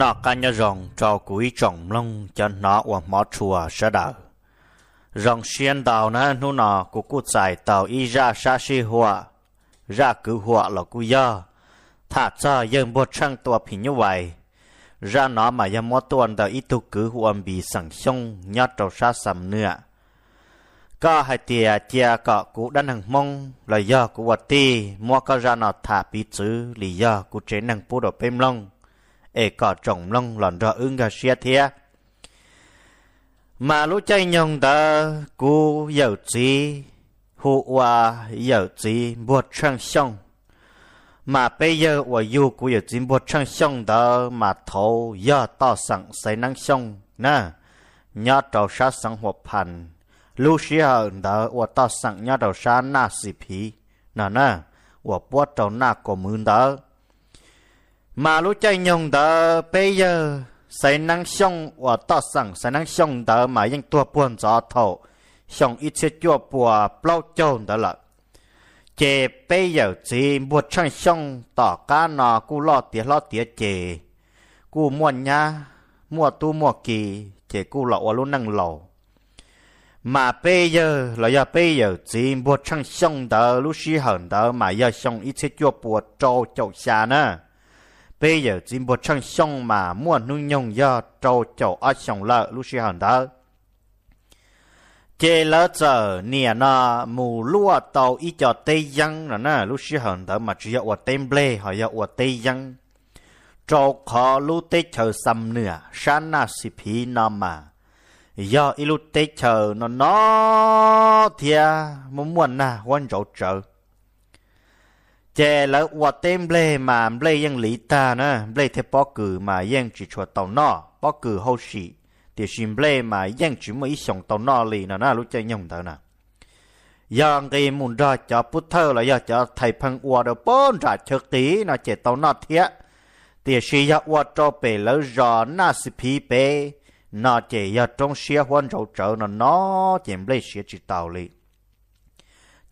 Noj qab nyob zoo rau kuv ib tsoom mloog cov hnov uas hmov tshua sawv daws. Zoo siab ntau na, hnub no kuv kuj txais tau ib zaj sab sij huam, zaj kwv huam los kuj yog, tham txog yawg Npuag Tsheej tua phim nyuj vais. Zaj no mas yog muab tuaj ntawm ib tug kwv hu ua Npis xeem Xyooj nyob rau sab Xam Nuam. Koj hais tias cia kom kuv dab neeg Hmoob los yog kuv ua tij muab koj zaj no tham piv txwv li yog kuv tsev neeg pub rau peb mloog, es kom tsoom mloog los nrog wb nkag siab thiab. Mas lub caij nyoog ntawd kuv yawm txiv hu ua yawm txiv Npuag Tsheej Xyooj. Mas peb yawg uas yug kuv yawm txiv Npuag Tsheej Xyooj ntawd mas thaud yog toj xeem Xaiv Neeb Xyooj na, nyob rau sab xeev Huam Phas. Lub sij hawm ntawd ua toj xeem nyob rau sab Naj Xis Phiv no na, uas puab rau Naj Kaus Mwv ntawd. Mas lub caij nyoog ntawd peb yawg Xaiv Neeb Xyooj uas toj xeem Xaiv Neeb Xyooj ntawd mas yeej tuag puag ntxov thaum xyoo ib txhiab cuaj pua plaub caug ntawd lawm. Ces peb yawm txiv Npuag Tsheej Xyooj tom qab no kuj loj tiav hlob tiav ces kuj muaj nyab, muaj tub muaj ki, ces kuj los ua lub neej laus. Mas peb yawg los yog peb yawm txiv Npuag Tsheej Xyooj ntawd lub sij hawm ntawd mas yog xyoo ib txhiab cuaj pua rau caum xya na. Peb yawm txiv Npuag Tsheej Xyooj mas muaj hnub nyoog yog rau caum ob xyoos lawm lub sij hawm ntawd. Ces lawv txawm niam no mus luaj tau ib co teb yeeb no na, lub sij hawm ntawd mas tsis yog ua teb nplej ho yog ua teb yeeb, rau qhov lub teb chaws Xam Nuam sab Naj Xis Phiv no mas yog ib lub teb chaws no no thiab muaj muaj nag huab ntsauv tsawv. Ces lawv ua teb nplej mas nplej yeej liv tag na, nplej thiab pob kws mas yeej tsis tshua tau noj, pob kws hauj sim, tiam sis nplej mas yeej tsis muaj ib xyoos tau noj li no na lub caij nyoog ntawd na. Yog nqis mus nrog cov pub thawj los yog cov thais pheej ua rau pob nram chaw qis no ces tau noj thiab, tiam sis yog ua rau pem lawv zos Naj Xis Phiv pem no ces yog roob siab huab ntsauv tsawv no no ces nplej siav tsis tau li.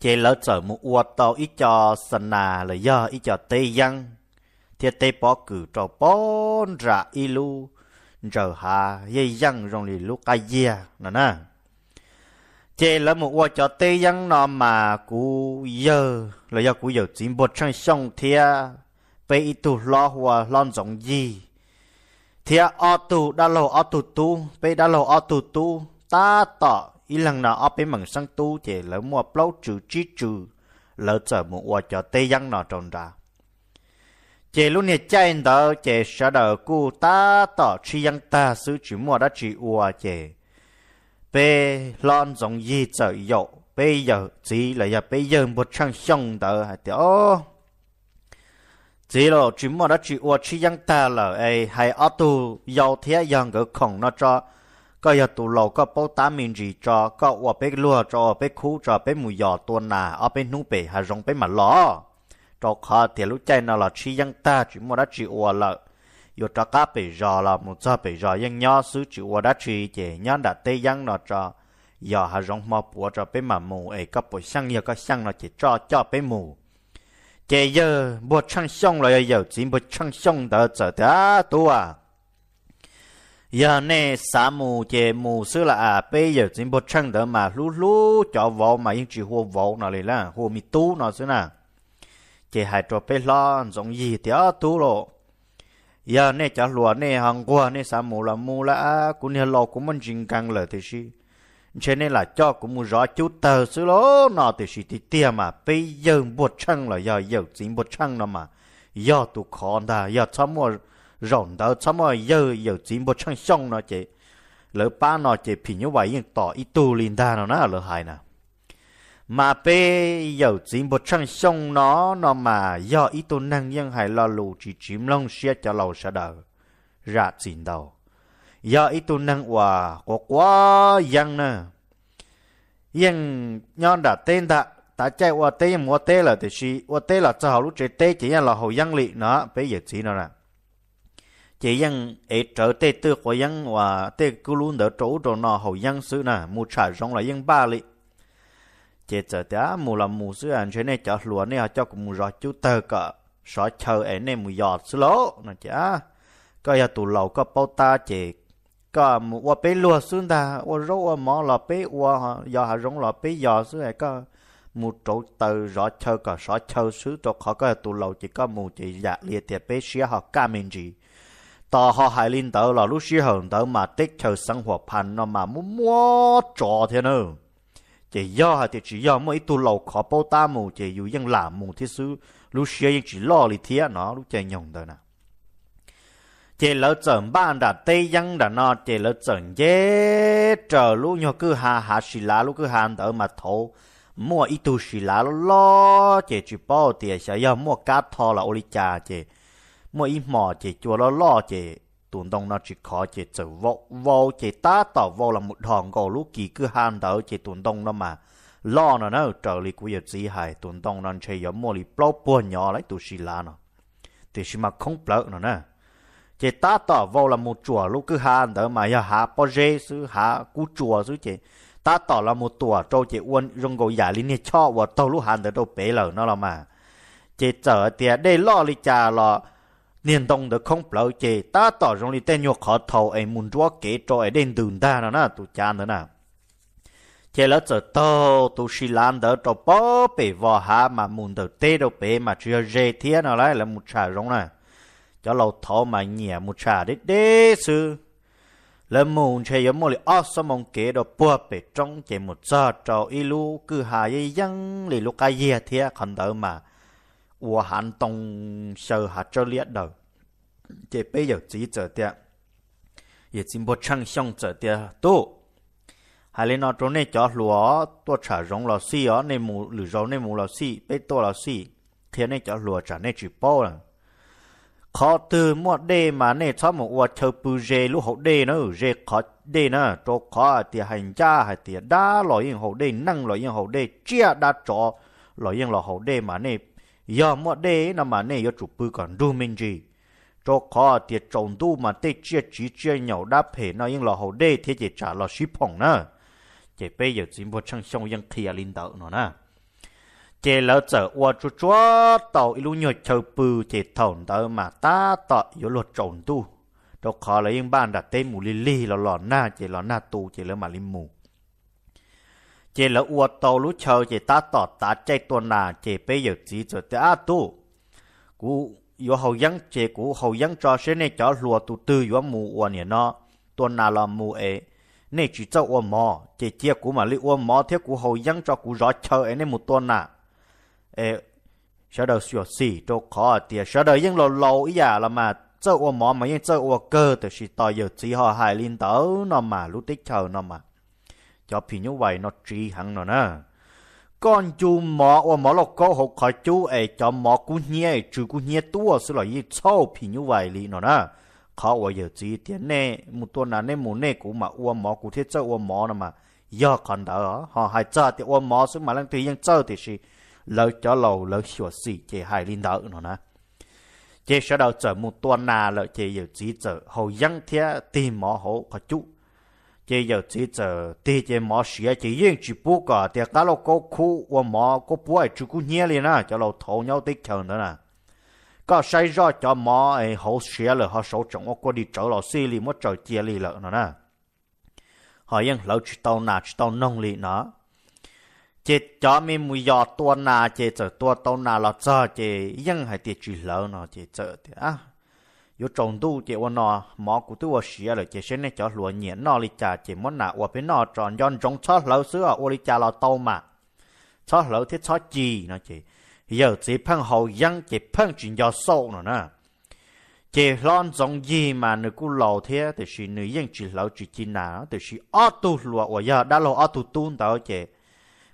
Ces lawv txawm mus ua tau ib co xa nas los yog ib co teb yeeb thiab teb pob kws rau pob nram ib lub ntsaws hav yeej yeej zoo li lub qab yiag no na. Ces lawv mus ua cov teb yeeb no mas kuv yawg los yog kuv yawm txiv Npuag Tsheej Xyooj thiab peb ib tug hlob hu ua Hlob Ntxoov Yig thiab ob tug dab laug ob tug tub, peb dab laug ob tug tub tab tom ib leeg no ob peb meem xeeb tub ces lawv muaj plaub tsw tsib tsw, lawv txawm mus ua cov teb yeeb no rau nrad. Ces lub niag caij ntawd ces sawv daws kuj tab tom tshib yeeb tag xwb tsis muaj dab tsi ua ces peb Hlob Ntxoov Yig txawm yaum peb yawm txiv los yog peb yawg Npuag Tsheej Xyooj ntawd hais tias, Txiv laus, tsis muaj dab tsi ua tshib yeeb tag lawm es hais ob tug yau thiab yog nkawd khoom no tso. Koj yog tus laus koj paub tab me ntsis tso, koj ua peb luag tso, ua peb khub tso, peb mus yos tua nas ob peb hnub pem hav zoov peb mam los. Rau qhov tias lub caij no los tshib yeeb tag tsis muaj dab tsi ua lawm, yuav rov qab pem zos los mus txog pem zos yeej nyob xwb tsis ua dab tsi ces nyob nram teb yeeb no tso, yos hav zoov hmo puav tso peb mam mus es koj puas xyeej, yog koj xyeej no ces tso coj peb mus. Ces yawg Npuag Tsheej Xyooj los yog yawm txiv Npuag Tsheej Xyooj ntawd txawm tias, Tub a, yog nej xav mus ces mus xwb las as, peb yawm txiv Npuag Tsheej ntawd mas hlub hlub cov vauv mas yeej tsis hu ua vauv no li, hu ua me tub no xwb na. Ces hais rau peb Hlob Ntxoov Yig tias, Tub lauj, yog nej cov hluas nej ho nquag nej xav mus los mus las as, kuv niag laus kuv muaj ntsis nkees lawm tiam sis ntshe nej lam coj kuv mus zov cub tawg xwb lauj no, tiam sis tiag tiag mas peb yawg Npuag Tsheej los yog yawm txiv Npuag Tsheej no mas yog tus khov ntag, yog txhob muaj, zaum ntawd txhob muaj yawg yawm txiv Npuag Tsheej Xyooj no ces lawv pab no ces phim nyuj vais yeej tom ib tug li ntag no na lawv hais na. Mas peb yawm txiv Npuag Tsheej Xyooj no, no mas yog ib tug neeg yeej hais lo lus tsis tsiv mloog siab cov laus sawv daws zam txim ntau. Yog ib tug neeg uas quav quav yeeb na, yeej nyob nram teb ntag, tav caij ua teb yeej mus ua teb lawm tiam sis ua teb los txog hauv lub tsev teb ces yeej los haus yeeb li no, peb yawm txiv no na. Ces yeej ev rawv tej twj quav yeeb uas tej kub lub ntawd rau ub rau no haus yeeb xwb na, mus tsham zoov los yeej npaj li. Ces txawm tias, Mus los mus xwb, ntshe nej cov hluas nej ho coj kuv mus zov cub tawg kom sov chaw es nej mus yos xwb lauj no ces koj yog tus laus koj paub tab ces koj mus ua peb luag xwb ntag, ua zaub ua mov los peb ua, yos hav zoov los peb yos xwb, koj mus rauv taws zov chaw kom sov chaw xwb, rau qhov koj yog tus laus ces koj mus ces yam li tias peb siab ho kaj me ntsis. Tos ho hais li ntawd los lub sij hawm ntawd mas teb chaws xeev Huam Phas no mas muaj muab tsov thiab na. Ces yog hais tias tsis yog muaj ib tug laus khov paub tab mus ces yus yeej lam mus thiab xwb, lub siab yeej tsis loj li thiab no lub caij nyoog ntawd na. Ces lawv txawm npaj nram teb yeeb nram no ces lawv txawm nce raws lub nyuag kwj ha, hav si lav lub kwj ha ntawd mas thaud muaj ib tug si lav loj loj ces tsis paub tias xyov yog muaj kab tho los ua li cas ces muaj ib hmos ces cua loj loj ces tus ntoo no tsis khov ces txawm vau vau ces tab tom vau los mus dhos nkaus lub kis kwj ha ntawd ces tus ntoo no mas loj no na, raws li kuv yawm txiv hais tus ntoo no ntshe yuav muaj li plaub puag nyob lawm tus si lav no, tiam sis mas khoob plawv no na. Ces tab tom vau los mus tsuam lub kwj ha ntawd mas yog hav pob zeb xwb, hav kub tsua xwb ces tab tom los mus tuam rau ces ua zoo nkaus yam li niag choj uas taug lub hav ntawd rau pem lawm no los mas. Ces txawm hais tias dej loj li cas los niag ntoo ntawd khoob plawv ces tab tom zoo li tej nyuag qhov thaus es mus nruab kev rau es dej ntws ntag no na tus cav ntawd na. Ces lawv txawm taug tus si lav ntawd rau pem vos hav mas mus ntawm teb rau pem mas tsis yog ze thiab no las, lawv mus tsham zoov na. Cov laus thaud mas nyiam mus tsham deb deb xwb. Lawv mus ntshe yuav muaj li ob xuab moos kev rau puag pem roob ces mus txog rau ib lub kwj ha yeej yeeb li lub qab yiag thiab qhov ntawd mas ua hav ntoo xyaw hav tsawb liab daws. Ces peb yawm txiv txawm tias, yawm txiv Npuag Tsheej Xyooj txawm tias, Tub, hais li no rau nej cov hluas, tuaj tsham zoov los xij os, nej mus lwm zaus nej mus los xij, peb tuaj los xij, qhia nej cov hluas tsam nej tsis paub lawm. Qhov twg muaj dej mas nej txhob mus ua chaw pw ze lub hauv dej na, ze qhov dej na, rau qhov hais tias hais ncaj hais tias dab los yeej haus dej, neeg los yeej haus dej, tsiaj dab tsov los yeej los haus dej mas nej, yog muaj dej no mas nej yuav tsum pw kom nrug me ntsis, rau qhov tias tsaus ntuj mas tej tsiaj tsiv tsiaj nyaum dab phem no yeej los haus dej thiab ces tsam los sib phoom na. Ces peb yawm txiv Npuag Tsheej Xyooj yeej qhia li ntawd no na. Ces lawv txawm ua tsuag tsuag tau ib lub nyuag chaw pw, ces thaum ntawd mas tab tom yuav luag tsaus ntuj, rau qhov lawv yeej npaj nram teb mus lig lig los los nag, ces los nag tu ces lawv mam li mus. Ces lawv ua tau lub chaw ces tab tom tav caij tua nas, ces peb yawm txiv txawm tias, Ab tub, kuv yuav haus yeeb ces kuv haus yeeb tso seb nej cov hluas tus twg yuav mus ua niam no tua nas los mus es nej tsis txawj ua mov ces cia kuv mam li ua mov thiab kuv haus yeeb tso kuv zov chaw es nej mus tua nas es sawv daws xyuam xim, rau qhov tias sawv daws yeej laus laus ib yam los mas txawj ua mov mas yeej txawj ua kawg, tiam sis tos yawm txiv ho hais li ntawd no mas lub teb chaws no mas cov phim nyuj vais no tsiv heev no na. Koj ncu mov ua mov lauj kaub hauv qhov cub es cov mov kub hnyiab es tsw kub hnyiab tuaj xwb los yeej txhauj phim nyuj vais li no na. Qhov uas yawm txiv tias nej mus tua nas nej mus nej, kuv mam ua mov kuv thiaj txawj ua mov no mas yog qhov ntawd. Ho hais txog tias ua mov xwb mas leej twg yeej txawj, tiam sis lawv cov laus lawv xyuam xim ces hais li ntawd no na. Ces sawv daws txawm mus tua nas lawm ces yawm txiv txawm haus yeeb thiab tig mov hauv qhov cub. Ces yawm txiv txawm tig ces mov siav ces yeej tsis pub kom tias qab lauj kaub khub ua mov kaub puab es tsw kub hnyiab li na, cov laus thaud nyob teb chaws ntawd na. Koj saib zoj cov mov hauv siav lawm ho saud tseem ua kua dig tsawv los xij li, muab tsaws cia li lawm no na. Ho yeej hlawv tsis tau nas tsis tau noog li no. Ces cov me mus yos tua nas ces txawm tua tau nas los txog ces yeej hais tias tsis hlawv no ces txawm tias, Yuav tsaus ntuj ces ua no, mov kuv twb ua siav lawm ces seb nej cov hluas nyiam noj li cas ces muab nas ua peb noj tso, nco ntsoov txhob hlawv xwb os, ua li cas los tau mas, txhob hlawv thiab txhob ci no ces yawm txiv pheej haus yeeb ces pheej tsis nco xauj no na. Ces hlob Ntxoov Yig mas nws kuj laus thiab tiam sis nws yeej tsis hlawv tsis ci nas, tiam sis ob tug hluas uas yog dab laug ob tug tub ntawd ces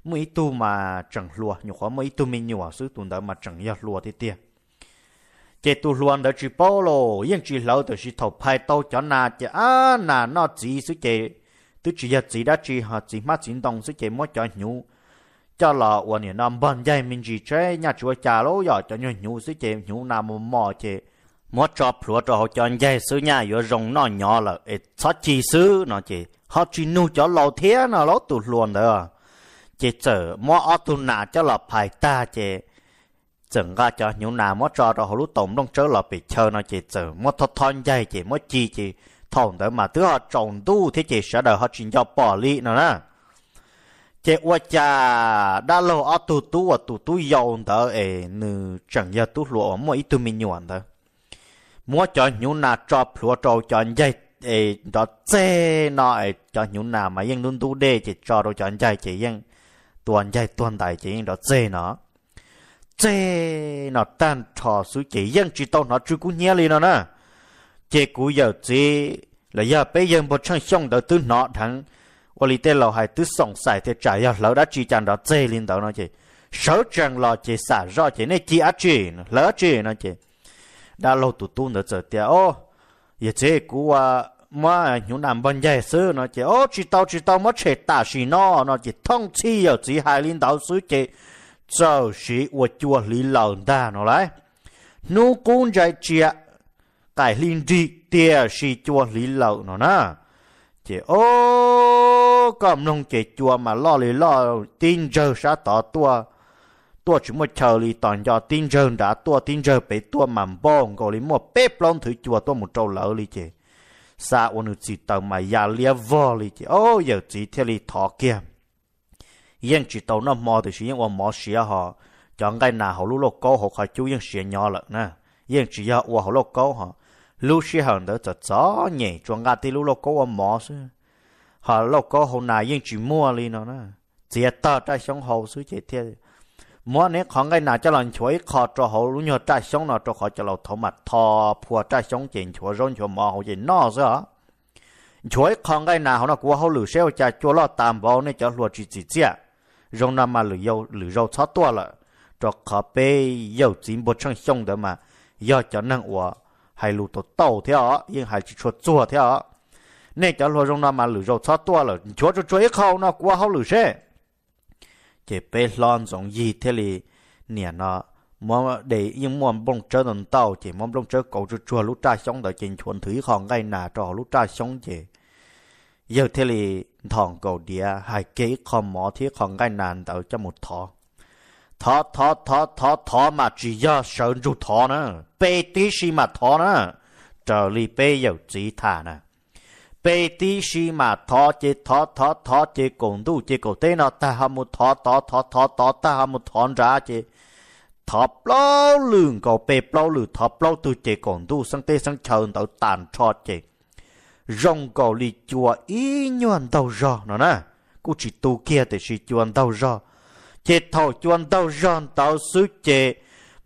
muaj ib tug mas tseem hluas, nyuam qhuav muaj ib tug me nyuam xwb, tus ntawd mas tseem yog hluas tiag tiag. Ces tus hluas ntawd tsis paub los yeej tsis hlawv, tiam sis thaum phais tau cov nas ces ab nas noj txiv xwb ces twb tsis yog txiv dab tsi ho txiv hmab txiv ntoo xwb ces muab cov hnyuv coj los ua niam no npog ncaig me ntsis tsev nyaj tsis ua cas lauj, yog cov nyuag hnyuv xwb ces hnyuv nas mos mos ces muab tso plhuav rau hauv cov ncaig xwb nyaj yuav zoo noj nyov lawm es txhob ci xwb no ces ho tsis nug cov laus thiab no lauj, tus hluas ntawd ces txawm muab ob tug nas coj los phais tag ces txawm nqa cov hnyuv nas muab tso rau hauv lub taus nplooj tsawb los pem chaw no ces txawm muab thob thob ncaig ces muab ci ces thaum ntawd mas twb ho tsaus ntuj thiab ces sawv daws ho tsis nco pom li no na. Ces ua cas dab laug ob tug tub uas tus tub yau ntawd es nws tseem yog tub hluas uas muaj ib tug me nyuam ntawd, muab cov hnyuv nas tso plhuav rau cov ncaig es nrov txeg no es cov hnyuv nas mas yeej ntub ntub dej ces tso rau cov ncaig ces yeej tua ncaig tuag ntais ces yeej nrov txeg no. Txeg no tag nrho xwb ces yeej tsis tau hnov tsw kub hnyiab li no na. Ces kuv yawm txiv los yog peb yawg Npuag Tsheej Xyooj ntawd twb hnov dheev, ua li tej laus hais twb xoom xais tias tsam yog hlawv dab tsi cas nrov txeg li ntawd no ces sawv tsees los ces xam zoj ces nej ci dab tsi, hlawv dab tsi no ces dab laug tus tub ntawd txawm tias, O, yawm txiv, kuv ua muab hnyuv nas npog ncaig xwb no ces, O, tsis tau tsis tau, muab tshem tam sim no no ces thooj txhij yawm txiv hais li ntawd xwb ces txawm siv ua cua hliv lawm ntag no lauj. Hnub qub ntsais tsiaj, qaim hli nrig tiam sis cua hliv lawm no na. Ces o, koj mloog ces cua mas loj li loj tib ntsawg sab tod tuaj, tuaj tsis muaj chaw li, tos nco tib ntsawg nrad tuaj tib ntsawg pem tuaj mas npaum nkaus li muaj peb plaub nthwv cua tuaj mus rau lawv li ces xa ua nws txim taws mas ya liab vog li ces o, yawm txiv thiaj li thov kiag. Yeej tsis tau noj hmo tiam sis yeej ua mov siav ho cov nqaij nas hauv lub lauj kaub hauv qhov cub yeej siav nyo lawm na. Yeej tsis yog ua hauv lauj kaub ho, lub sij hawm ntawd txom txom nyem tsuas nqa tib lub lauj kaub ua mov xwb, ho lauj kaub hauv nas yeej tsis muaj li no na. Txiav tag raj xyoob hau xwb ces thiaj muab neb qhov nqaij nas coj los nchuav ib qho rau hauv lub nyuag raj xyoob no rau qhov cov laus thaud mas tho phua raj xyoob ces nchuav zaub nchuav mov hauv ces noj xwb os. Nchuav ib qho nqaij nas hauv no kuv ua hauj lwm seb ua cas cua loj tas npaum nej cov hluas tsis txim txiaj. Zoo no mas lwm zaus txhob tuaj lawm, rau qhov peb yawm txiv Npuag Tsheej Xyooj ntawd mas yog cov neeg uas hais lus tau tau thiab os, yeej hais tsis tshua txuag thiab os. Nej cov hluas zoo no mas lwm zaus txhob tuaj lawm, nchuav tsuag tsuag ib qho no kuv ua hauj lwm seb. Ces peb hlob Ntxoov Yig thiaj li, niam no, muab de, yeej muaj nplooj tsawb ntau ntau ces muab nplooj tsawb kauv tsuag tsuag lub raj xyoob ntawd ces nchuav nthwv ib qho nqaij nas rau hauv lub raj xyoob ces yawg thiaj li nthos nkaus diav hais kiag ib qho mov thiab ib qho nqaij nas ntawd coj mus thov. Thov thov thov thov thov mas tsis yog sawv ntsug thov na, pe tib si mas thov na, raws li peb yawm txiv tham na. Pe tib si mas thov ces thov thov thov ces kaum ntuj ces kaum teb no tag ho mus thov tod thov thov tod tag ho mus thov nrad ces thov plaub lwm nkaus pe plaub lwm thov plaub tug ces kaum ntuj xeeb teb xeeb chaw ntawd tas nrho ces zoo nkaus li cua ib nyuag ntaug zog no na, kuj tsis tu kiag tiam sis cua ntaug zog. Ces thaum cua ntaug zog ntawd xwb ces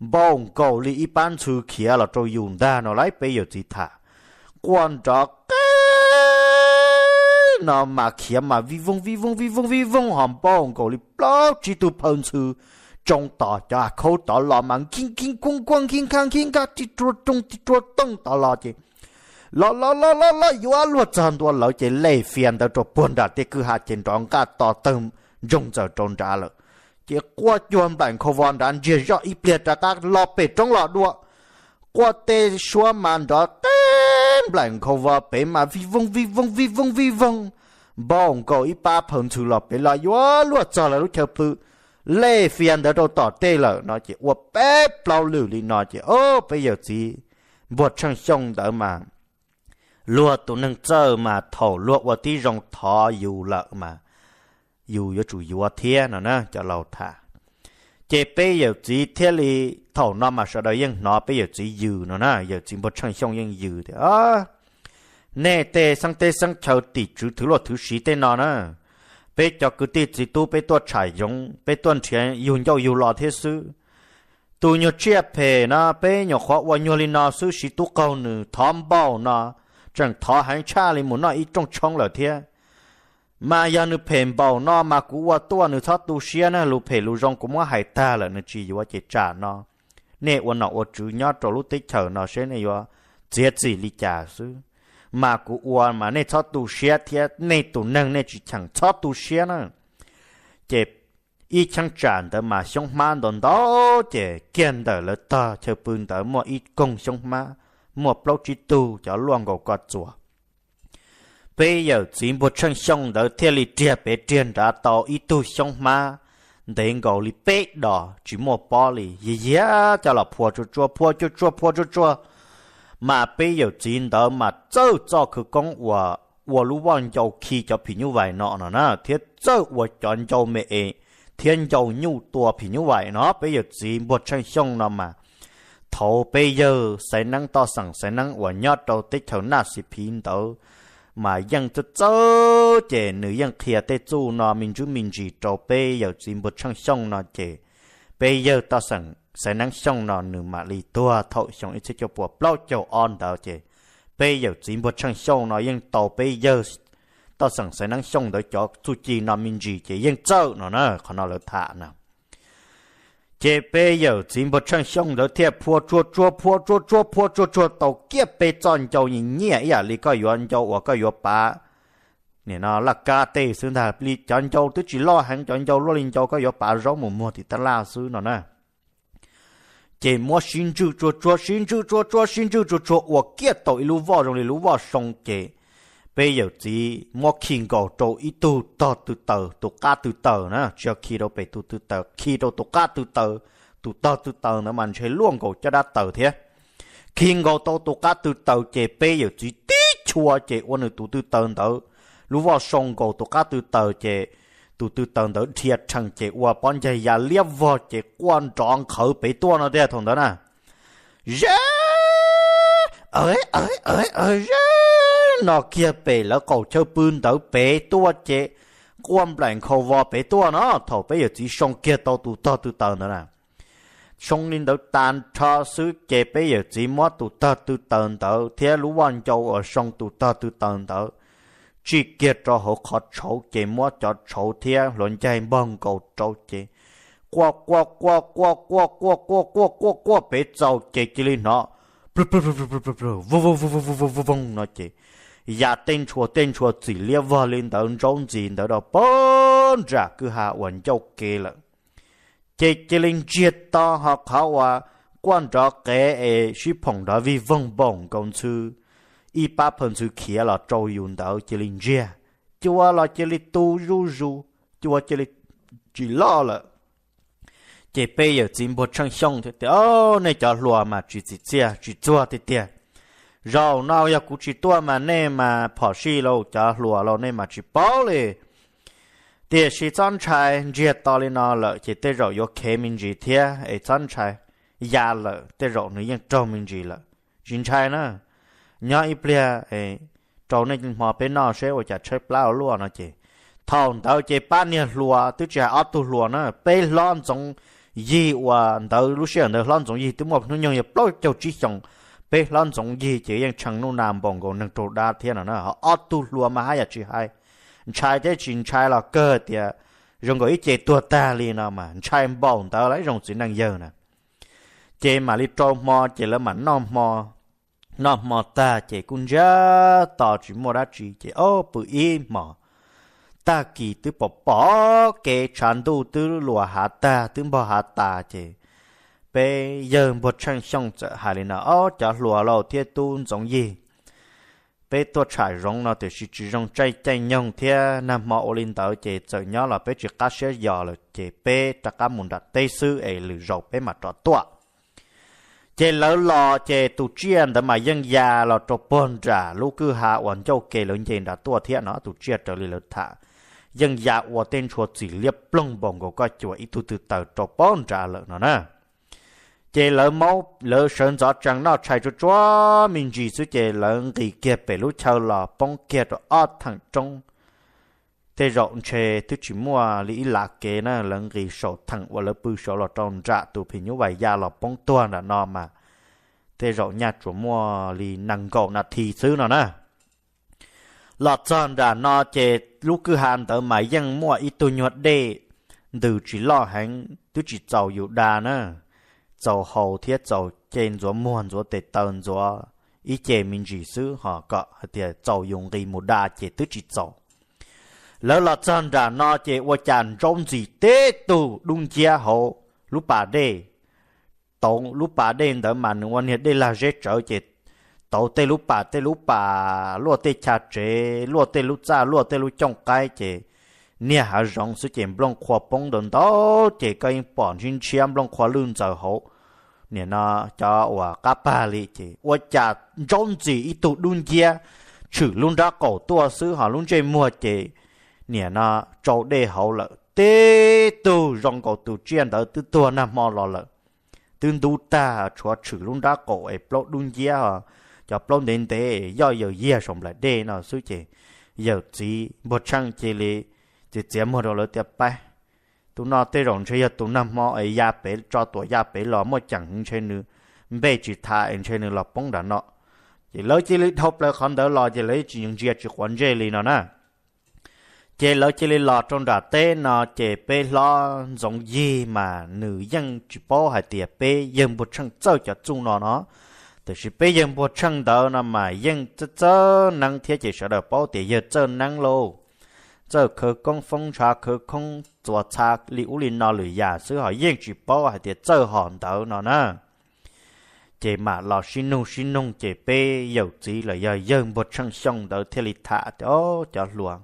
npaum nkaus li ib pab ntxhw khiav los rau yus ntag no lauj, peb yawm txiv tham. Quaj nrov qeeb no mas khiav mas vij vooj vij vooj vij vooj vij vooj ho npaum nkaus li plaub tsib tug phaw ntxhw tsoo tom cov av khaub tod los mas nkig nkig kuaj kuaj nkig nkag nkig nkag tig rua rooj tig rua tooj tod los ces los los los los los yuav luag txog ntua lawv ces lej fias ntawd rau puag nram tej kwj ha ces nrov nqaj to tawg ntsoog ntxaws rau nrad lawm. Ces quaj cuag nplaim nkhaus vos nrad ntsiag zoj ib pliag rov qab los pem roob los dua. Quaj tej suab mas nrov qeeb nplaim nkhaus vos pem mas vij vooj vij vooj vij vooj vij vooj, npaum nkaus ib pab phaw ntxhw los pem los yuav luag txog lawv lub chaw pw. Lej fias ntawd rau tom tej lawm no ces ua peb plaub lwm li no ces o, peb yawm txiv Npuag Tsheej Xyooj ntawd mas luag tus neeg txawj mas thaum luag ua tib zoo thov yus lawm mas yus yuav tsum yuav thiab no na, cov laus tham. Ces peb yawm txiv thiaj li, thaum no mas sawv daws yeej hnov peb yawm txiv yws no na, yawm txiv Npuag Tsheej Xyooj yeej yws tias, Nej tej xeeb teb xeeb chaw tim tswv thwv luaj thwv siv tej no na, peb cov kwv tij txiv tub peb tuaj tsham yoov, peb tuaj nrhiav yug ncauj yug lo thiab xwb. Tus nyuag tsiaj phem no peb nyuam qhuav ua nyuag li no xwb, siv tub qaug nws thov npaum no, tseem thov heev tshaj li mus noj ib rooj tshoob lawm thiab. Mas yog nws phem npaum no mas kuv ua tuaj nws txhob tu siab na, lus phem lus zoo kuv muab hais tag lawm nws tsis yuav ces tsam no nej ua nom ua tswv nyob rau lub teb chaws no seb nej yuav txiav txim li cas xwb. Mas kuv ua mas nej txhob tu siab thiab, nej tus neeg nej tsis cheem txhob tu siab na. Ces ib cheeb tsam ntawd mas xyoob hmab ntau ntau, ces kiag ntawm lawv tog chaw pw ntawd muaj ib koog xyoob hmab, muaj plaub tsib tug cov luaj nkaus ko txuas. Peb yawm txiv Npuag Tsheej Xyooj ntawd thiaj li riag pem riag nrad tau ib tug xyoob hmab ntev nkaus li peb dos tsis muaj pob li, yig yig coj los phua tsuag tsuag, phua tsuag tsuag, phua tsuag tsuag, mas peb yawm txiv ntawd mas txawj txoj khawv koob uas ua lub voj ncau khi cov phim nyuj vais no no na, thiab txawj ua cov ncau me es thiab ncau nyuj tua phim nyuj vais no. Peb yawm txiv Npuag Tsheej Xyooj no mas thaum peb yawg Xaiv Neeb, toj xeem Xaiv Neeb uas nyob rau teb chaws Naj Xis Phiv ntawd mas yeej txawj txawj, ces nws yeej qhia tej txuj no me ntsis me ntsis rau peb yawm txiv Npuag Tsheej Xyooj no ces peb yawg toj xeem Xaiv Neeb Xyooj no nws mam li tuag thaum xyoo ib txhiab cuaj puas plaub caug ob ntawd ces peb yawm txiv Npuag Tsheej Xyooj no yeej tau peb yawg toj xeem Xaiv Neeb Xyooj ntawd cov txuj ci no me ntsis ces yeej txawj no na, qhov no lawv tham na. Ces peb yawm txiv Npuag Tsheej Xyooj ntawd thiaj phua tsuag tsuag, phua tsuag tsuag, phua tsuag tsuag tau kiag peb txoj ncau nyiam nyiam ib yam li koj yuav ncau uas koj yuav pav nim no laj kab tej xwb ntag li. Cov ncau twb tsis loj heev, cov ncau luaj li ncau koj yuav pav zaub mus muag tim tab laj xwb no na. Ces muab sib ntswj tsuag tsuag, sib ntswj tsuag tsuag, sib ntswj tsuag tsuag ua kiag tau ib lub voj zoo li lub voj soo ces peb yawm txiv muab khi nkaus rau ib tug tog tw taws, tus qab tw taws na, tsis yog khi rau pem tus tw taws, khi rau tus qab tw taws. Tus tog tw taws ntawd mas ntshe luaj nkaus caj dab taws thiab. Khi nkaus tau tus qab tw taws ces peb yawm txiv tib chua ces ua nws tus tw taws ntawd lub voj soo nkaus tus qab tw taws ces tus tw taws ntawd dhia rhees ces ua pob ncaig ya liab vog ces quaj nrov nqhawv pem tuaj no tiag thaum ntawd na. Ze, ze no kiag pem lawv qaum chaw pw ntawd pem tuaj ces quaj nplaim nkhaus vos pem tuaj no. Thaum peb yawm txiv soo kiag tau tus tog tw taws ntawd na, soo li ntawd tas nrho xwb ces peb yawm txiv muab tus tog tw taws ntawd thiab lub voj ncau uas soo tus tog tw taws ntawd tsij kiag rau hauv qhov tshauv ces muab cov tshauv thiab hluav ncaig npog nkaus rau ces quaj quaj quaj quaj quaj quaj quaj quaj quaj quaj pem txaus ces cia li hnov plu plu plu plu plu plu plu, voog voog voog voog voog voog no ces ya tej ntshua tej ntshua txim liab vog li ntawd ntsaub ntxis ntawd rau pog nram kwj ha uas ncauj ke lawm. Ces cia li ntsiag to ho qhov uas quaj nrov qev es sib phoom nrov vig voog npaum nkaus ntxhw ib pab phaw ntxhw khiav los rau yus ntawd cia li ntsiag, cua los cia li tu zuj zus, cua cia li tsis loj lawm. Ces peb yawm txiv Npuag Tsheej Xyooj thiaj tias, O, nej cov hluas mas tsis txim txiaj tsis txuag tiag tiag. Zaum no yog kuv tsis tuaj mas nej mas phom sij lauj, cov hluas lauj, nej mas tsis paub li. Tiam sis txhob ntshai, ntsiag to li no lawm ces tej zaum yuav khev me ntsis thiab es txhob ntshai, ya lawm tej zaum nws yeej raug me ntsis lawm. Tsis ntshai na, nyob ib pliag rau nej hmo peb noj seb ua cas tshaib plab ua luaj no ces. Thaum ntawd ces pab niag hluas twb tsis hais ob tug hluas na, peb hlob Ntxoov Yig uas ntawd lub sij hawm ntawd hlob Ntxoov Yig twb muaj hnub nyoog yog plaub caug tsib xyoos. Peb hlob Ntxoov Yig ces yeej tshee nuj nas npaum nkaus neeg raug dab thiab no na, ho ob tug hluas mas haj yam tsis hais, ntshai thiab tsis ntshai los kawg tias zoo nkaus ib ce tuag tag li no mas ntshai npaum ntawd lawm zoo txiv neej yawg na. Ces mam li rau hmo ces lawv mam noj hmo, noj hmo tag ces kuj ntsiag to tsis muaj dab tsi ces o pw ib hmos. Tag kis twb pom pom kev tshav ntuj twb luas hav tag twb npog hav tas ces peb yawg Npuag Tsheej Xyooj txawm hais li no, O, cov hluas lauj thiab tub Ntxoov Yig, peb tuaj tsham zoov no tiam sis tsis zoo tseeb caij nyoog thiab nag hmo ua li ntawd ces txawm nyob los peb tsis qab siab yos lawm ces peb rov qab mus nram teb xwb es lwm zaus peb mam rov tuaj. Ces lawv los ces tus tsiaj ntawd mas yeej ya los rau puag nram lub kwj ha uas ncauj ke lawv nce nram tuaj thiab no, tus tsiaj raws li lawv tham yeej ya ua tej ntshua txim liab ploog npaum nkaus koj cuam ib tug tw taws rau puag nrad lawm no na. Ces lawv maub lawv sawv ntxov tsees noj tshais tsuag tsuag me ntsis xwb ces lawv nqis kiag pem lub chaw los poob kiag rau ob theem roob. Tej zaum ntshe twb tsis muaj li ib lav kev na, lawv nqis saum theem uas lawv pw saud los rau nram tus phim nyuj vais ya los poob tuag nram no mas tej zaum nyaj tsuas muaj li nees nkaum nas this xwb no na. Los txog nram no ces lub kwj ha ntawd mas yeej muaj ib tug nyuag dej ntws tsis loj heev twb tsis txaus yus da na, txaus haus thiab txaus ce ntxuav muag ntxuav tes taw ntxuav ib ce me ntsis xwb ho kom hais tias txaus yus nqis mus da ces twb tsis txaus. Lawv los txog nram no ces ua cas ntsaub ntxis teb tug dub nciab hauv lub pas dej. Tauv lub pas dej ntawd mas nws ua niag dej lag zeb tsawv ces tauv tej lub pas tej lub pas, luaj tej chav tsev, luaj tej lub txaj, luaj tej lub cooj qaib ces niag hav zoov xwb ces nplooj qhuav poob ntau ntau, ces koj yeej pom ntshiab ntshiab nplooj qhuav lwj ntxaws hauv, nim no cov uas qab pag li ces ua cas ntsaub ntxis ib tug dub nciab tshwm lub nrab qaum tuaj xwb ho lub ntsej muag ces nim no tsau dej hauv lawm. Tib tug zoo nkaus tus tsiaj ntawd twb tuag nag hmo los lawm, twb ntub tag, tshuav tshwm lub nrab qaum es plaub dub nciab, cov plaub ntev ntev yoj yaws yiag saum nplaim dej no xwb ces yawm txiv Npuag Tsheej cia li txiav txiav muag rau lawv tias, Pab, tus no tej zaum ntshe yog tus nag hmo es ya pem tso tuam ya pem los muaj ceem ntshe nws npej tsis tha es ntshe nws los poob nram no. Ces lawv cia li dhau plaws qhov ntawd los ces lawv tsis ntsia tsis quav ntsej li no na. Ces lawv cia li los rau nram teb no ces peb hlob Ntxoov Yig mas nws yeej tsis paub hais tias peb yawg Npuag Tsheej txawj cov txuj no no, tiam sis peb yawg Npuag Tsheej ntawd no mas yeej txawj txawj neeb thiab ces sawv daws paub tias yawg txawj neeb lauj, txawj khawv koob foob ntshav khawv koob txuas txha li ub li no lwm yam xwb ho yeej tsis paub hais tias txawj hom ntawd no na. Ces mam los sib nug sib nug ces peb yawm txiv los yog yawg Npuag Tsheej Xyooj ntawd thiaj li tham tias, Au, cov hluas,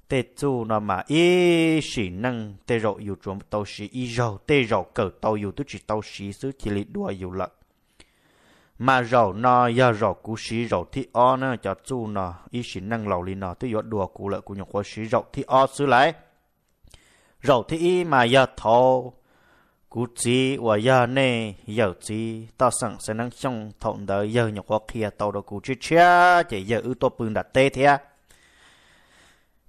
tej txuj no mas ib sim neej tej zaum yus tsuas tau siv ib zaug, tej zaum kawm tau yus twb tsis tau siv xwb cia li dua yus lawm. Mas zaum no yog zaum kuv siv zaum thib ob na, cov txuj no ib sim neej laus li no twb yuav dua kuv lawm, kuv nyuam qhuav siv zaum thib ob xwb lauj. Zaum thib ib mas yog thaum kuv txiv uas yog nej yawm txiv Toj Xeem Xaiv Neeb Xyooj thaum ntawd yawg nyuam qhuav qhia tau rau kuv tshiab tshiab ces yawg wb tuaj pw nram teb thiab.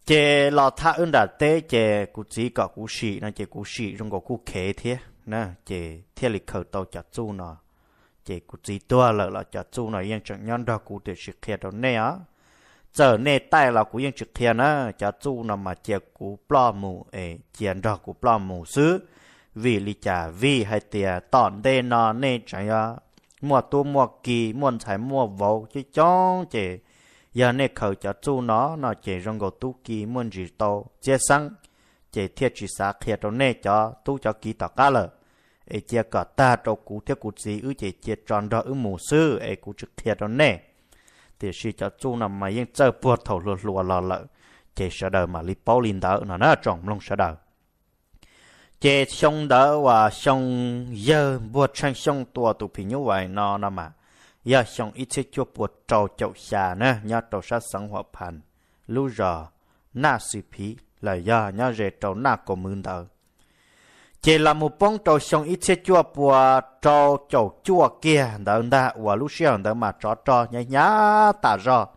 Ces los thaj wb nram teb ces kuv txiv kom kuv sim no ces kuv sim zoo nkaus kuj khev thiab na, ces thiaj li khaws tau cov txuj no. Ces kuv txiv tuag lawm los cov txuj no yeej tseem nyob nrog kuv tiam sis qhia rau nej os. Txawm nej taij los kuv yeej tsis qhia na, cov txuj no mas cia kuv ploj mus es cia nrog kuv ploj mus xwb. Vim li cas? Vim hais tias tom ntej no nej tseem yuav muaj tub muaj ki, muaj ntxhais muaj vauv coob coob ces yog nej khaws cov txuj no no ces zoo nkaus tub ki muaj ntsis tau txiab xeeb, ces thiaj tsis xav qhia rau nej cov tub cov ki tom qab lawm. Es cia kom tag rau kuv thiab kuv txiv wb ces cia tso nrog wb mus xwb es kuv tsis qhia rau nej. Tiam sis cov txuj no mas yeej txawj puag thaum hluas hluas los lawm, ces sawv daws mam li paub li ntawd no na tsoom mloog sawv daws. Ces xyoo ntawd uas xyoo yawg Npuag Tsheej Xyooj tua tus phim nyuj vais no no mas yog xyoo ib txhiab cuaj pua rau caum xya na, nyob rau sab xeev Huam Phas, lub zos Naj Xis Phiv los yog nyob ze rau Naj Kaus Mws ntawd. Ces los mus poob rau xyoo ib txhiab cuaj pua rau caum cuaj kiag ntawd ntag uas lub sij hawm ntawd mas tsov rog hnyav hnyav tas zog.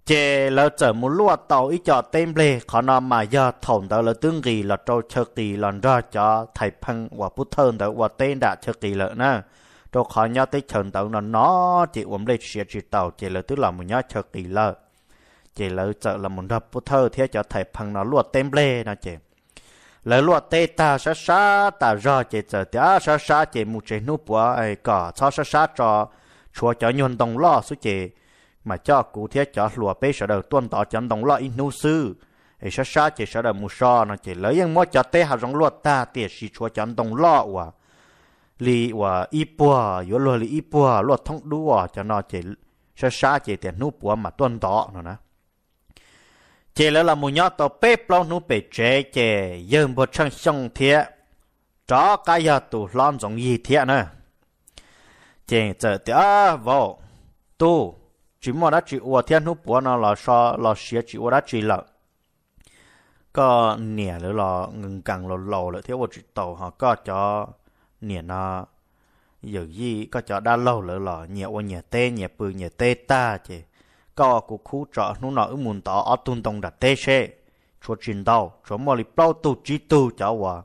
Ces lawv txawm mus luaj tau ib co teb nplej, qhov no mas yog thaum ntawd lawv twb nqis los rau chaw qis los nrog cov thais pheej uas pub thawj ntawd ua teb nram chaw qis lawm na, rau qhov nyob teb chaws ntawd no no ces ua nplej siav tsis taus ces lawv twb los mus nyob chaw qis lawm. Ces lawv txawm los mus nrog pub thawj thiab cov thais pheej no luaj teb nplej no ces lawv luaj teb tag sab sab tas zog ces txawm tias, Sab sab ces mus tsev hnub puav kom txhob sab sab tso, tshuav cov nyuag ntoo loj xwb ces mas coj kuv thiab cov hluas peb sawv daws tuaj ntov cov ntoo loj ib hnub xwb. Es sab sab ces sawv daws mus so no ces lawv yeej muab cov teb hav zoov luaj tag tiam sis tshuav cov ntoo loj uas li uas ib puag yuav luag li ib puag luaj thoob dub os, cov no ces sab sab ces tias hnub puav mam tuaj ntov no na. Ces lawv los mus nyob tau peb plaub hnub pem tsev ces yawg Npuag Tsheej Xyooj thiab rov qab yog tus hlob Ntxoov Yig thiab na. Ces txawm tias, Vauv, tub, tsis muaj dab tsi ua thiab hnub puav no los so los siav tsis ua dab tsi lawm. Koj niam lawv los nkees laus laus lawm thiab ua tsis taus ho koj cov niam no yawm yij koj cov dab laug lawv los nyias ua nyias teb nyias pw nyias teb tag ces koj ua kuv khub tso hnub no wb mus ntov ob tug ntoo nram teb seb. Tshuav tsis ntau, tshuav muaj li plaub tug tsib tug cov uas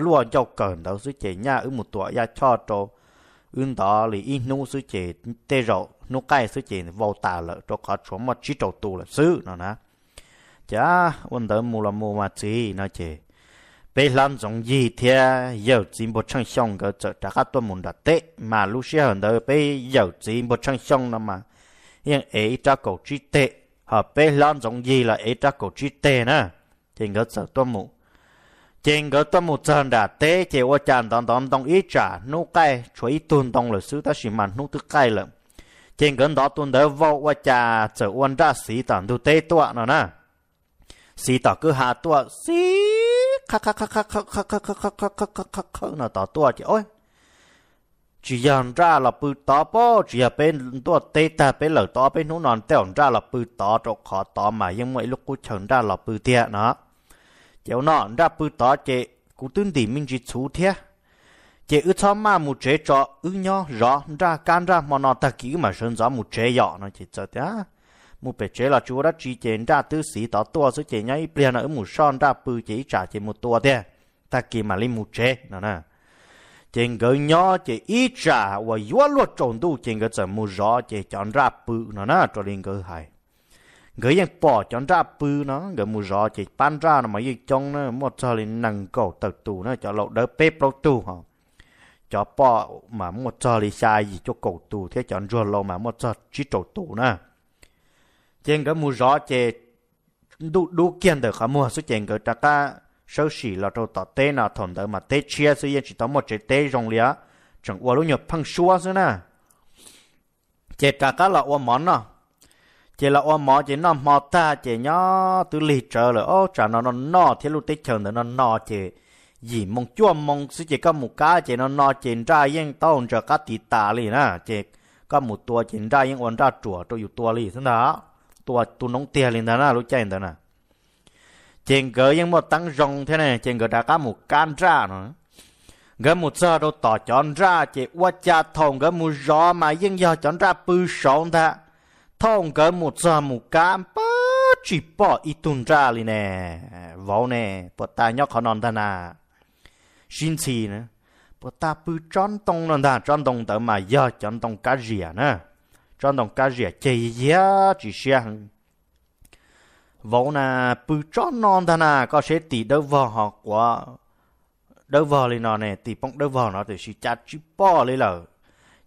luaj ncauj kawg ntawd xwb ces nyaj wb mus tuam yaj choj rau wb ntov li ib hnub xwb ces tej zaum hnub qaij xwb ces vau tas lawm rau qhov tshuav muaj tsib rau tus lawm xwb no na. Ces ua ntawd mus los mus mas txiv no ces peb hlob Ntxoov Yig thiab yawm txiv Npuag Tsheej Xyooj nkawd txawm rov qab tuaj mus nram teb mas lub sij hawm ntawd peb yawm txiv Npuag Tsheej Xyooj no mas yeej ev ib rab kaum tsib teg, ho peb hlob Ntxoov Yig los ev rab kaum tsib teg na. Ces nkawd txawm tuaj mus, ces nkawd tuaj mus txog nram teb ces ua cas ntov ntov ntoo ib tsam hnub qaij tshuav ib tug ntoo lawm xwb tab sis mas hnub twb qaij lawm. Ces nkawd ntov tus ntawd vau ua cas txawm ua nraj xiv tom ntug teb tuaj no na. xiv tom kwj ha tuaj xiv qha qha qha qha qha qha qha qha qha qha qha qha qha no tod tuaj ces, tsis yog nraj los pw tod pob, tsis yog peb ntuaj teb tag peb lawm tau ob peb hnub no tej zaum nraj los pw tod rau qhov tod mas yeej muaj ib lub qub chaw nraj los pw tiag no. Ces ua no nraj pw tod ces kuv twb ntim me ntsis txhuv thiab, ces wb txhob maj mus tsev tso, wb nyob zov nraj kab nraj hmo no tag kis wb mam sawv ntxov mus tsev yom no ces txawm tias mus pem tsev los tsis ua dab tsi ces nraj twb xiv tod tuaj xwb ces nyob ib pliag no wb mus soj nraj pw ces ib tsam ces mus tua tiag, tag kis mam li mus tsev no na. Ces nkawd nyob ces ib tsam uas yuav luag tsaus ntuj ces nkawd txawm mus zov ces cov nraj pw no na raws li nkawd hais. Nkawd yeej pom cov nraj pw no, nkawd mus zov ces pab nraj no mas yeej coob na, muaj txog li nees nkaum tawm tus na, cov laus dawb peb plaub tug os. Cov poj mas muaj txog li xya yim cuaj kaum tus thiab cov ntsuag laus mas muaj txog tsib rau tus na. Ces nkawd mus zov ces ntuj dub kiag ntawm qhov muag xwb ces nkawd rov qab sawb sim los rau tom teb no, thaum ntawd mas teb tshiab xwb yeej tsis tau muaj tsev teb zoo li os, tseem ua lub nyuag pheej suab xwb na. Ces rov qab los ua mov noj. Ces los ua mov ces noj hmo tag ces nyob twb lig tsawv lawm, ob tsam no no noj thiab lub teb chaws ntawd no no ces yim moo cuaj moo xwb ces koj mus kab ces no no ces nraj yeej tau ntsaws qab tiv tas li na, ces koj mus tua ces nraj yeej ua nraj ruam rau yus tua li xwb ntag, tua tu noob tiag li ntag na lub caij ntawd na. Ces nkawd yeej muaj teeb zoo thiab ne, ces nkawd rov qab mus kab nraj no. Nkawd mus txog rau tom cov nraj ces ua cas thaum nkawd mus zov mas yeej yog cov nraj pw saud ntag. Thaum nkawd mus txog mus kab pab tsis pom ib tug nraj li ne. Vauv ne, puas tas nyob qhov no ntag na? Sib ntxhi na, puas tas pw tsob ntoo no ntag, tsob ntoo ntawd mas yog cov ntoo kab ziam na. Tsob ntoo kab ziam ceg yiag tsis siab heev. Vauv na, pw tsob no ntag na, koj seb tim dawb vog ho quav dawb vog li no ne, tim poob dawb vog no tiam sis cas tsis pom li lawm.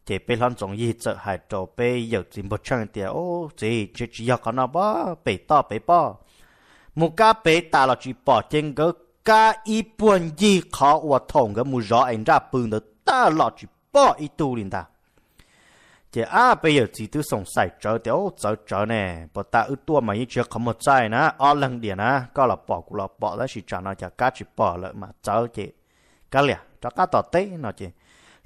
Ces peb hlob Ntxoov Yig txawm hais rau peb yawm txiv Npuag Tsheej tias, Ub txiv, ntshe tsis yog qhov no pob, pem toj pem pob. Mus kab pem tas los tsis pom, ces nkawd kab ib puag ncig qhov uas thaum nkawd mus zov es nraj pw ntawd tag los tsis pom ib tug li ntag. Ces ab peb yawm txiv twb xoom xaim tsawv tias, Ub txawv tsawv ne, puas tas wb tuaj mas yeej tsis yog qhov muag txaij na, ob leeg diam na, koj los pom kuv los pom tab sis tsam no cas kab tsis pom lawm mas txawv ces kav liam rov qab tom teb no ces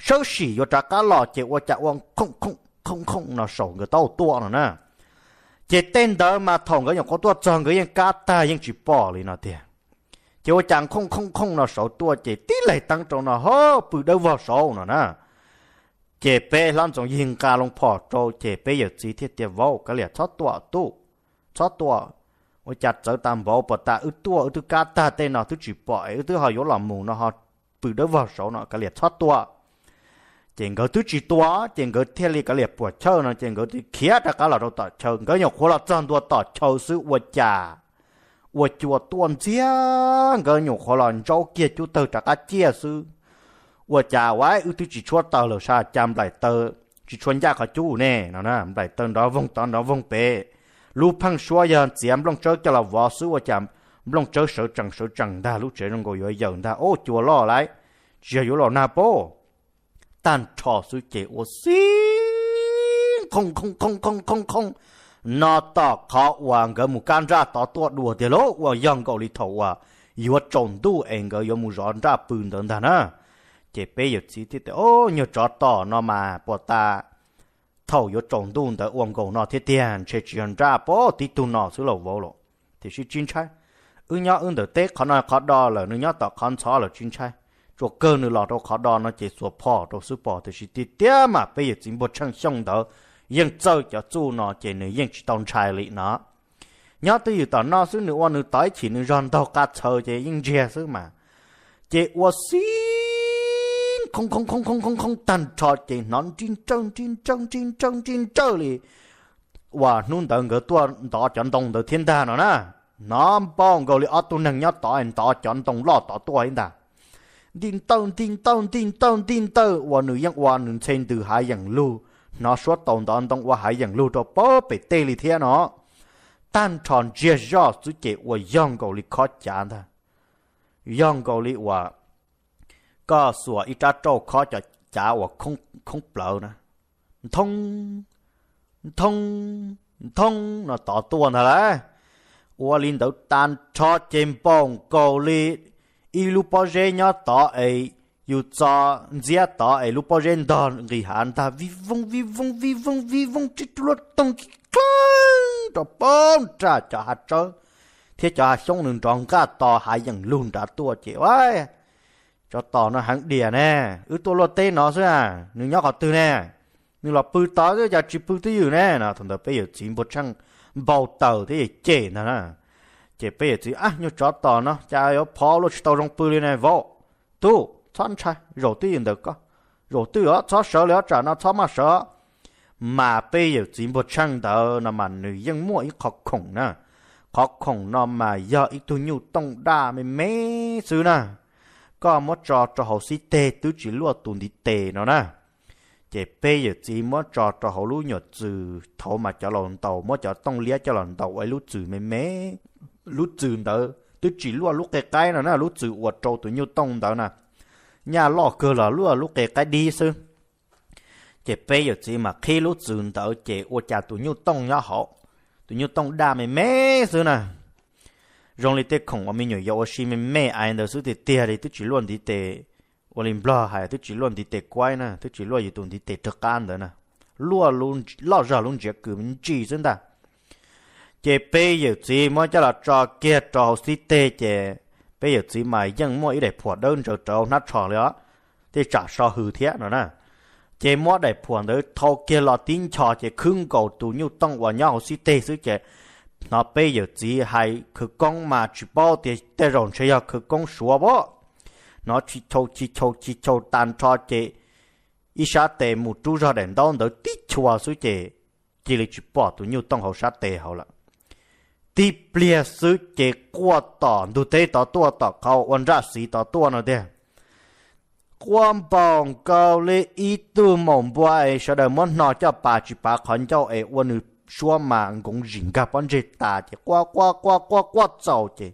sawb sim yuav rov qab los ces ua cas ua khooj khooj khooj khooj no saum nkawd taub hau tuaj no na. Ces tej ntawd mas thaum nkawd nyuam qhuav tuaj txog nkawd yeej kab tag yeej tsis pom li no tiag. Ces ua cas khooj khooj khooj no saud tuaj ces tib leeg teeb rau no ho pw dawb vog saud no na. Ces peb hlob Ntxoov Yig nqa loo phom rau ces peb yawm txiv thiaj tias, Vauv, kav liam txhob tua tub, txhob tua. Ua cas txawv tas npaum, puas tas wb tuaj wb twb kab tag tej no twb tsis pom es wb twb ho yuav los mus no ho pw dawb vog saud no, kav liam txhob tua. Ces nkawd twb tsis tua, ces nkawd thiaj li kav liam puam chawj no ces nkawd thiaj khiav rov qab los rau tom chaw. Nkawd nyuam qhuav los txog ntua tom chaw xwb ua cas ua cua tuaj ntxiag, nkawd nyuam qhuav los ntsaub kiag cub tawg rov qab ciaj xwb, ua cas ua wb twb tsis tshuab taws lawm sas cas nplaim taws tsis tshua ncaj qhov cub ne no na, nplaim taws nrov voog tod nrov voog pem. Lub pheej suab yog txiav nplooj tsawb coj los vov xwb ua cas nplooj tsawb sawv tsees sawv tsees ntag, lub tsev zoo nkaus yuav yawm ntag, ub cua loj lauj, tsis yog yuav los nag pob. Tag nrho xwb ces ua xib khooj khooj khooj khooj khooj no tom qhov uas nkawd mus kab nraj tod tuaj dua tiag lauj, ua yog nkaus li thaum uas yuav tsaus ntuj es nkawd yuav mus zov nraj pw ntawd ntag na. Ces peb yawm txiv thiaj tias, Ub, nyuag tsov tom no mas puas tas thaum yuav tsaus ntuj ntawd ua nkaus no thiab tiag, ntshe tsis yog nraj pob, tib tug no xwb lauj vauv lauj. Tiam sis tsis ntshai, wb nyob wb ntawm teb qhov no qhov do lawm, nws nyob tom qhov ntxhov lawm tsis ntshai. Tsuas kawg nws los rau qhov do no ces xuas phom rau xwb pom, tiam sis tiag tiag mas peb yawm txiv Npuag Tsheej Xyooj ntawd yeej txawj cov txuj no ces nws yeej tsis tau ntshai li no. Nyob twj ywm tom no xwb nws ua nws tod ib chim nws zog ntaug qa txhaws ces yeej ntsiag xwb mas. Ces ua xib khooj khooj khooj khooj khooj khooj tag nrho ces hnov nrib nrawj nrib nrawj nrib nrawj nrib nrawj li uas hnub ntawd nkawd tuaj ntov cov ntoo ntawd thiab ntag no na. Hnov npaum nkaus li ob tug neeg nyob tod ntov cov ntoo loj tod tuaj ib ntag. Nti ntawj nti ntawj nti ntawj nti ntawj uas nws yeej ua nws ntxhe ntws hav yeem lug, hnov suab taus ntov ntoo ua hav yeem lug rau pab pem tej li thiab no. Tag nrho ntsiag zoj xwb ces ua yog nkaus li khob cav ntag, yog nkaus li uas koj xuas ib rab rauj khob cov cav uas khoob plawv na, nthoob nthoob nthoob no tod tuaj ntag lauj. Ua li ntawd tag nrho ces npaum nkaus li ib lub pob zeb nyob tod es yus txo ntxiab tod es lub pob zeb ntog nqis hav ntag, vij vooj vij vooj vij vooj vij vooj, tib tug luaj toog kib qeeg rau pem nram cov hav tsawb thiab cov hav xyoob nws nrov nqaj to hav yeem lug nrad tuaj ces, tsov tom no heev diam ne, wb tuaj luaj teb no xwb, nws nyob qhov twg ne? Nws los pw tod xwb cas tsis pw twj ywm ne no. Thaum ntawd peb yawm txiv npau tsheej npau taws thiab cem ntag na. Ces peb yawm txiv, Ab, nyuag tsov tom no cas yuav phov luaj tsis tau zoo pw li ne vauv. Tub, txhob ntshai, zaum twj ywm ntawm koj, zaum twj ywm os, txhob sawv li os, tsam no txhob maj sawv. Mas peb yawm txiv npau tsheej ntawd no mas nws yeej muaj ib qho khoom na. Qhov khoom no mas yog ib tug nyuj tooj daj me me xwb na. Koj muab tso rau hauv xib teg twb tsis luaj tus ntiv tes no na. Ces peb yawm txiv muab tso rau hauv lub nyuam txwm thaud mas cov laus ntaus, muab cov tooj liab coj los ntaus ua ib lub txwm me me. Lub txwm ntawd twb tsis luaj lub qe qaib no na, lub txwm uas rau tus nyuj tooj ntawd na, nyaj loj kawg los luaj lub qe qaib dib xwb. Ces peb yawm txiv mas qhib lub txwm ntawd ces ua cas tus nyuj tooj nyob hauv, tus nyuj tooj daj me me xwb na. Zoo li tej khoom uas me nyuam yaus ua si me me ais ntawd xwb tiag tiag li, twb tsis luaj ntiv tes, ua li Nplog hais twb tsis luaj ntiv tes kuaib na, twb tsis luaj yus tus ntiv tes rov qab ntawd na, luaj loj zog lub ntsiav kws me ntsis xwb ntag. Ces peb yawm txiv muab coj los tso kiag rau hauv xib teg ces peb yawm txiv mas yeej muaj ib daim phuam dawb ntsaws rau hnab tsho li os, tej tsam so hws thiab no na. Ces muab daim phuam ntawd thau kiag los tib nchos ces khwb nkaus tus nyuj tooj uas nyob hauv xib teg xwb ces hnov peb yawm txiv hais khawv koob mas tsis paub tias tej zaum ntshe yog khawv koob suav pab. Hnov chis chaus chis chaus chis chaus tag nrho ces ib sab tes mus rub zog daim ntaub ntawd tib chua xwb ces cia li tsis pom tus nyuj tooj hauv sab tes hauv lawm. Tib pliag xwb ces quaj tom ntug teb tod tuaj, tom qhov ua nraj xiv tod tuaj no tiag. Quaj npaum nkaus li ib tug maum npua es sawv daws muab hno coj pas tsis pav qhov ncauj es ua nws suab mas nkoov zim nkag pob ntseg tas ces quaj quaj quaj quaj quaj txaus ces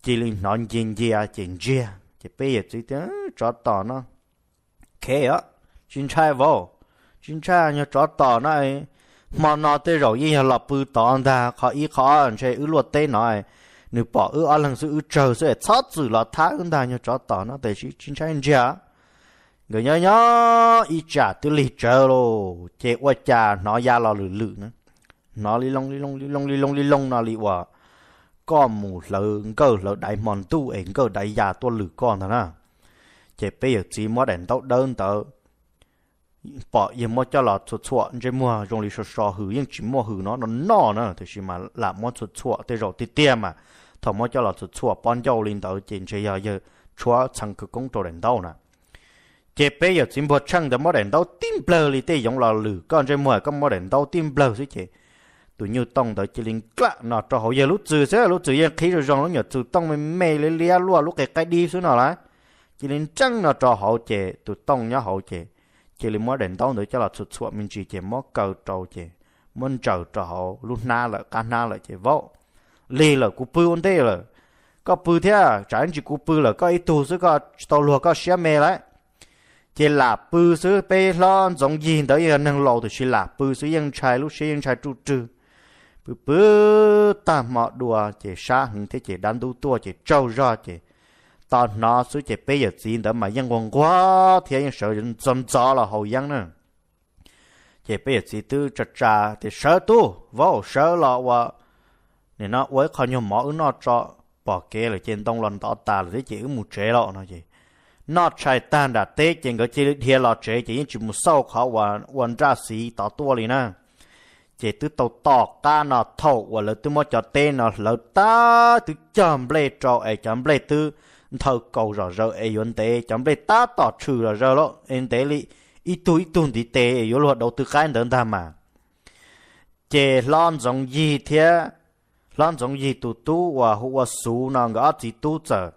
cia li hnov ncia ncia ces ntsiag ces peb yawm txiv tias, Tsov tom no khev os, tsis ntshai vauv, tsis ntshai, nyuag tsov tom no hmo no tej zaum yeej yog los pw tod ntag, qhov ib qhov ob ntshe wb luaj teb no nws pom wb ob leeg xwb, wb tsawg xwb es txhob txwm los thab wb ntag, nyuag tsov tom no tiam sis tsis ntshai ntsiag. Nkawd nyob nyob ib tsam twb lig tsawv lauj ces ua cas hnov ya los lwm lwm na, hnov li loo li loo li loo li loo li loo no li uas koj mus hlawv nkawj hlawv daiv hmo ntuj es nkawj daiv ya tuaj lwm koj ntag na. Ces peb yawm txiv muab daim ntaub dawb ntawd pom yawg muab coj los txhuam txhuam ntsej muag zoo li so so hws, yeej tsis muaj hws no no noj na, tiam sis mas lam muab txhuam txhuam tej zaum tiag tiag mas thaum muab coj los txhuam txhuam pob ncauj li ntawd ces ntshe yog yawg tshuab txheev khawv koob rau daim ntaub na. Ces peb yawm txiv npuag tsheej ntawd muab daim ntaub tib nplawg li tej yoov los lwm koj ntsej muag, koj muab daim ntaub tib nplawg xwb ces tus nyuj tooj ntawd cia li nklaj no rau hauv yawg lub txwm xwb, lub txwm yeej qhib zoo zoo, lub nyuam txwm tooj me me liab liab luaj lub qe qaib dib xwb no lauj. Cia li nreeb no rau hauv ces tus tooj nyob hauv ces cia li muab daim ntaub ntawd coj los txhuam txhuam me ntsis ces muab kaw rau ces muab ntsaws rau hauv lub hnab lawm, qab hnab lawm ces vaub, lig lawm, kuv pw ua ntej lawm, koj pw thiab, tsam ib ntsis kuv pw lawm koj ib tug xwb koj tsis tau luag koj siab me lauj. Ces lam pw xwb, peb hlob Ntxoov Yig ntawd yog neeg laus tiam sis lam pw xwb yeej ntshai, lub siab yeej ntshai ruj rwg. Pw pw tag hmo dua ces sab heev thiab ces dab ntub tuaj ces tsaug zog ces tos hnov xwb ces peb yawm txiv ntawd mas yeej nquag nquag thiab yeej sawv ntxov ntxov los haus yeeb na. Ces peb yawm txiv twb tsa tsa tias, Sawv tub, vaub, sawv los ua, nim no ua ib qho nyuag mov wb noj tso, pom kev lawm ces ntoo los ntov tas lawm thiab ces wb mus tsev lawm no ces noj tshais tag nram teb ces nkawd cia li dhia los tsev ces yeej tsis mus xauj qhov uas ua nraj xiv tod tuaj li na. Ces twb tau tom qab no thaum uas lawv twb muab cov teb no hlawv tag twb cog nplej rau es cov nplej twb nthaw kaus zom zaws es yuav ntev, cov nplej tab tom tshwm zom zaws lawm es ntev li ib tug ib tug ntiv tes yuav luag dauv tw qaib ntawd ntag mas. Ces hlob Ntxoov Yig thiab, hlob Ntxoov Yig tus tub uas hu ua Xuv no nkawd ob txiv tub txawm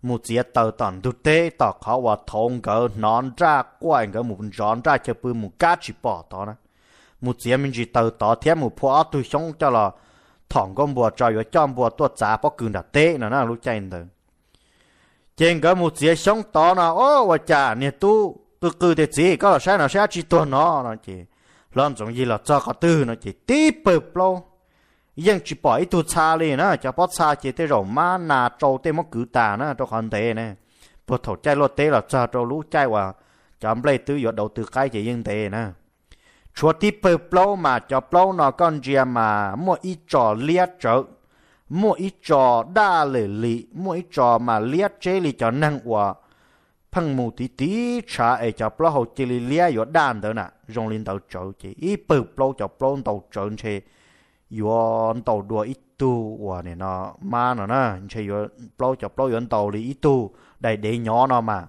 mus txiav taws tom ntug teb tom qhov uas thaum nkawd hnov nraj quaj nkawd mus ntsov nraj chaw pw mus kab tsis pom tod na. Mus txiav me ntsis taws tod thiab mus phua ob tug xyoob coj los thom nkauj npua tso yuav coj npua tuaj txav pob kws nram teb no na lub caij ntawd. Ces nkawd mus txiav xyoob tod no, O, ua cas niag tub qw qw tias, Txiv, koj los saib no saib dab tsi tuag no no ces hlob Ntxoov Yig los txog qhov twg no ces tib pawg plaub yeej tsis pom ib tug txha li na. Cov pob txha ces tej zaum mab nas tsau tej muab kwv tas na rau qhov ntev ne. Puag thaum caij luaj teb los txog rau lub caij uas cov nplej twb yuav dauv tw qaib ces yeej ntev na. Tshuav tib pawg plaub mas cov plaub no koj ntsia mas muaj ib tso liab tsawv, muaj ib tso daj lem lim, muaj ib tso mas liab tseb li cov neeg uas pheej mus tiv tiv tshav es cov plaub hau cia li liab yuav daj ntawd na. Zoo li ntawd tsawv ces ib pawg plaub cov plaub ntau tsawv ntshe yuav ntau dua ib tug uas nim no mab no na, ntshe yuav plaub cov plaub yuav ntau li ib tug dais dev nyov no mas.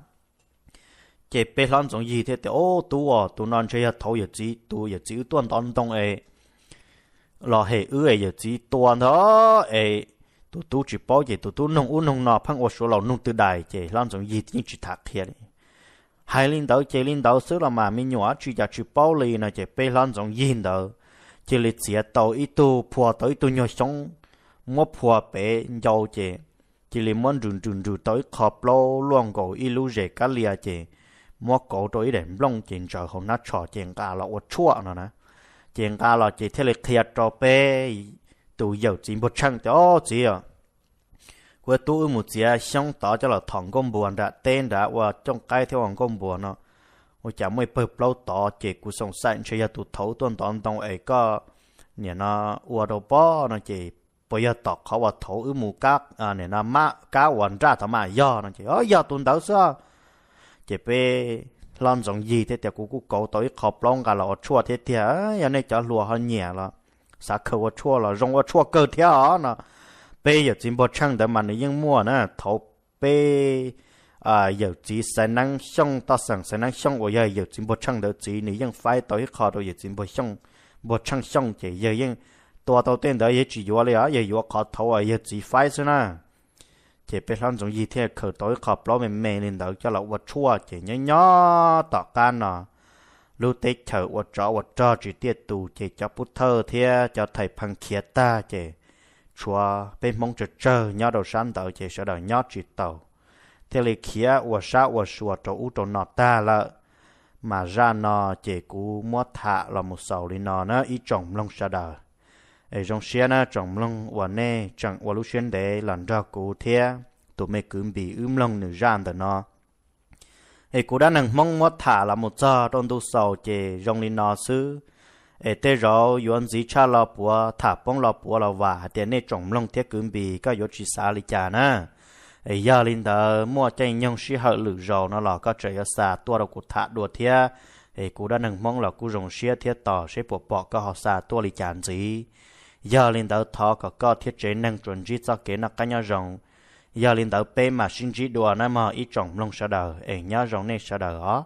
Ces peb hlob Ntxoov Yig thiaj tias, Ob, tub os, tus no ntshe yog thaud yawm txiv, tus yawm txiv wb tuaj ntov ntoo es los hem wb es yawm txiv tua ntag es tus tub tsis paub ces tus tub nug ub nug no pheej ua suav laus nug twg dais ces hlob Ntxoov Yig yeej tsis tham qhia li. Hais li ntawd ces li ntawd xwb los mas me nyuam dab tsi cas tsis paub li no ces peb hlob Ntxoov Yig ntawd cia li txiav tau ib tug, phua tau ib tug nyuag xyoob, muab phua pem ncau ces cia li muab nrws nrws nrws tau ib qho plaub luaj nkaus ib lub zes kab lia ces muab kauv rau ib daim nplooj ces ntsaws hauv hnab tsho ces nqa los ua tshuaj no na. Ces nqa los ces thiaj li qhia rau peb tus yawm txiv Npuag Tsheej tias, Ob txiv, kuv tub wb mus txiav xyoob tod coj los thom nkauj npuas nram teb nrad ua cooj qaib thiab ua nkauj npuas no, ua cas muaj ib pawg plaub tod ces kuv xoom xaim ntshe yog tus thaud tuaj ntov ntoo es koj nim no ua rau pob no ces puas yog tom qhov uas thaud wb mus nim no kab uas nraj tod mas yog no ces, Yog tus ntawd xwb. Ces peb hlob Ntxoov Yig thiaj tias, Kuv kuj kauv tau ib qho plaub nqa los ua tshuaj thiab tiag, yog nej cov hluas ho nyiam los xav khaws ua tshuaj los zoo ua tshuaj kawg thiab os no. Peb yawm txiv Npuag Tsheej ntawd mas nws yeej muaj na, thaud peb yawm txiv Xaiv Neeb Xyooj, toj xeem Xaiv Neeb Xyooj uas yog yawm txiv Npuag Tsheej ntawd txiv nws yeej faib tau ib qho rau yawm txiv Npuag Xyooj, Npuag Tsheej Xyooj ces yawg yeej tua tau tej ntawd yawg tsis yuav li os, yawg yuav qhov thaud uas yawg txiv faib xwb na. Ces peb hlob Ntxoov Yig thiaj khaws tau ib qho plaub me me li ntawd coj los ua tshuaj ces nyob nyob tom qab no lub teb chaws ua tsov ua rog tsis tiaj tus ces cov pub thawj thiab cov thais phees khiav tag ces tshuav peb Hmoob tsawg tsawg nyob rau sab ntawd ces sawv daws nyob tsis taus, thiaj li khiav ua sab ua sua rau ub rau no tag lawm. Mas zaj no ces kuv muab tham los mus xaus li no na ib tsoom mloog sawv daws. Es zoo siab na tsoom mloog uas nej tseem ua lub siab ntev los nrog kuv thiab tus me kwv Npis wb mloog nws zaj ntawm no. Es kuv dab neeg Hmoob muab tham los mus txog rau ntu xaus ces zoo li no xwb. Es tej zaum yuav ntxiv tshaj lo puav, tham poob lo puav los vam hais tias nej tsoom mloog thiab kwv Npis koj yuav tsis xav li cas na. Es yog li ntawd muaj caij nyoog sij hawm lwm zaus no los koj tseem yuav xa tuaj rau kuv tham dua thiab. Es kuv dab neeg Hmoob los kuj zoo siab thiab tos seb puas pom koj ho xa tuaj li cas ntxiv. Yog li ntawd thov kom koj thiab tsev neeg tsuas ntsib txoj kev noj qab nyob zoo. Yog li ntawd peb mam sib ntsib dua na mog ib tsoom mloog sawv daws es nyob zoo nej sawv daws os.